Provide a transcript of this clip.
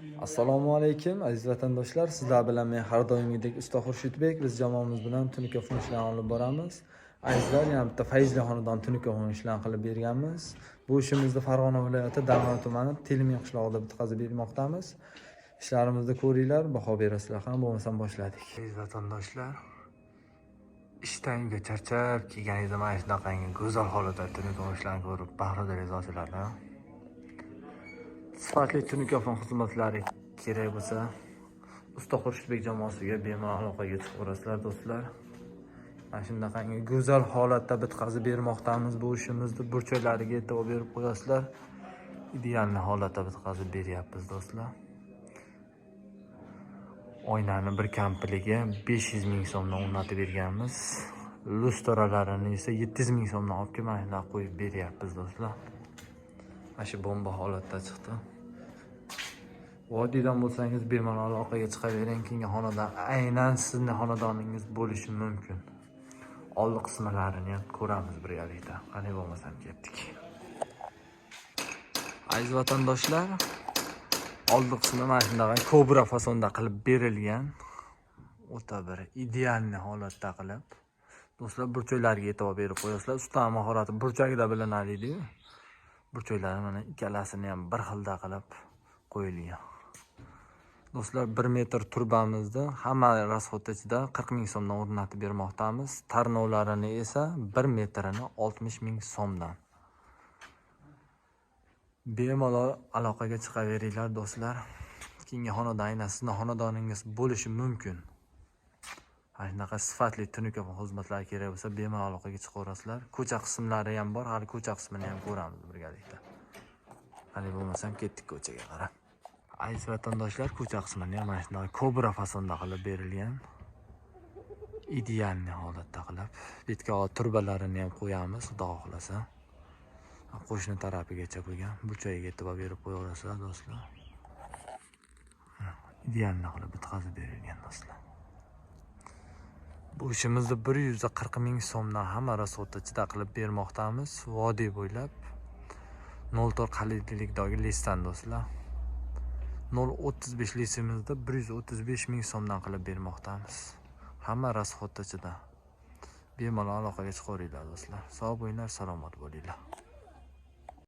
Assalomu alaykum, aziz vatandoshlar. Sizlar bilan men har doimgidek usta Xurshidbek. Biz jamoamiz bilan tunuka ishlarni olib boramiz. Azizlar, yana bitta fayzli xonadon tunuka ishlarni qilib berganmiz. Bu ishimizni Farg'ona viloyati Darg'om tumani Telmin qishlog'ida bitkazib bermoqdamiz. Ishlarimizni ko'ringlar, baho berasizlar ham, bo'lmasam boshladik. Aziz vatandoshlar, ishdan uyga charchab kelganingizda mana shunaqangi go'zal holatda tunuka ishlarni ko'rib bahri ochiladi. Sifatli tunuka xizmatlari kerak bo'lsa, usta Xurshidbek jamoasiga bemalol aloqaga chiqaverasizlar, do'stlar. Mana shunaqangi go'zal holatda bitkazib bermoqdamiz bu ishimizni. Burchaklariga e'tibor berib qo'yasizlar. Идеальный holatda bitkazib beryapmiz, do'stlar. Oynani bir komplegi 500 ming so'mdan o'rnatib berganmiz. Lustralarini esa 700 ming so'mdan olib kelib mana shunaqa qo'yib beryapmiz, do'stlar. Mana shu bomba holatda chiqdi. Vodiydan bo'lsangiz, bemalol aloqaga chiqavering. Keyingi xonadon aynan sizni xonadoningiz bo'lishi mumkin. Oldi qismlarini ham ko'ramiz birgalikda. Qani bo'lmasam ketdik. Aziz vatandoshlar, oldi qismi mana shunaqa kobra fasonda qilib berilgan. O'ta bir идеальный holatda qilib. Do'stlar, burchaklarga e'tibor berib qo'yasizlar. Usta mahorati burchagida bilinadi-yu. Burchaklari mana ikkalasini ham bir xilda qilib qo'yilgan. Do'stlar, 1 metr trubamizni hamma расход ichida 40 ming so'mdan o'rnatib bermoqdamiz. Tarnovlarini esa 1 metrini 60 ming so'mdan. Bemalol aloqaga chiqaveringlar, do'stlar. Keyingi xonadon aynan sizni xonadoningiz bo'lishi mumkin. Mana shunaqa sifatli tunuka xizmatlar kerak bo'lsa, bemalol aloqaga chiqaverasizlar. Ko'cha qismlari ham bor, hali ko'cha qismini ham ko'ramiz birgalikda. Qani bo'lmasam ketdik ko'chaga qarab. Aziz vatandoshlar, ko'cha qismini ham mana shunaqa kobra fasonda qilib berilgan. Идеальный holatda qilib. Betga trubalarini ham qo'yamiz, xudo xohlasa. Qo'shni tarafigacha bo'lgan burchagiga e'tibor berib qo'yaverasizlar, do'stlar. Идеальный qilib bitkazib berilgan, do'stlar. Bu ishimizni 140 ming so'mdan hamma расход ichida qilib bermoqdamiz. Vodiy bo'ylab 0,4 qalindlikdagi лист dan, do'stlar. 0,35 лист imizda 135 ming so'mdan qilib bermoqdamiz. Hamma расход ichida. Bemalol aloqaga chiqaveringlar, do'stlar. Sog' bo'linglar, salomat bo'linglar.